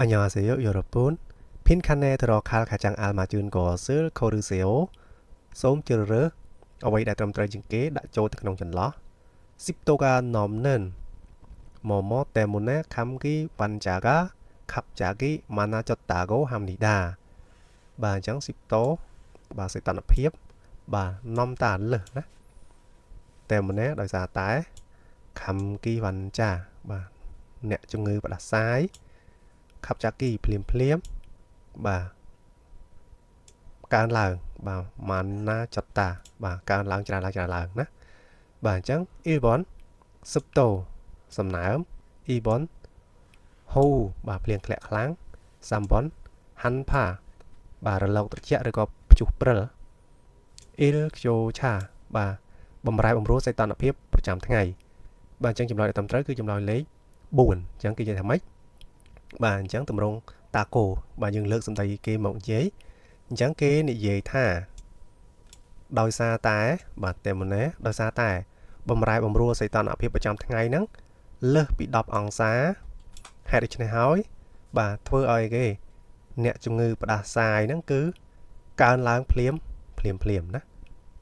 안녕하세요, 여러분. 빈칸에 들어갈 가장 알맞은 것을 고르세요. សូមជ្រើសរើសអ្វីដែលត្រឹមត្រូវជាងគេដាក់ចូលទៅក្នុងចន្លោះ 습도가 넘는 뭐뭐 때문에 감기 환자가 갑자기 많아졌다고 합니다. បាទអញ្ចឹង 습도 បាទសីតុណ្ហភាពបាទនាំតាលើសណា 때문에 ដោយសារតែ 감기 환자 បាទអ្នកជំងឺផ្ដាសាយ 갑자기 ភ្លាមភ្លាមបាទកើនឡើងបាទ 많아졌다 បាទកើនឡើងច្រើនឡើងច្រើនឡើងណាបាទអញ្ចឹង 1번 습도 សំណើម 2번 호우 បាទភ្លៀងធ្លាក់ខ្លាំង 3번 한파 បាទរលកត្រជាក់ឬក៏ព្យុះព្រិល 일교차 បាទបំរែបំរួលសីតុណ្ហភាពប្រចាំថ្ងៃបាទអញ្ចឹងចម្លើយដែលត្រឹមត្រូវគឺចម្លើយលេខ4អញ្ចឹងគេនិយាយថាម៉េចបាទអញ្ចឹងតម្រងតាកូបាទយើងលើកសម្ដីគេមកនិយាយអញ្ចឹងគេនិយាយថាដោយសារតែបាទ 때문에 ដោយសារតែបំរែបំរួលសីតុណ្ហភាពប្រចាំថ្ងៃហ្នឹងលើសពី10អង្សាហេតុដូច្នេះហើយបាទធ្វើឲ្យគេអ្នកជំងឺផ្ដាសាយហ្នឹងគឺកើនឡើងភ្លាមភ្លាមភ្លាមណា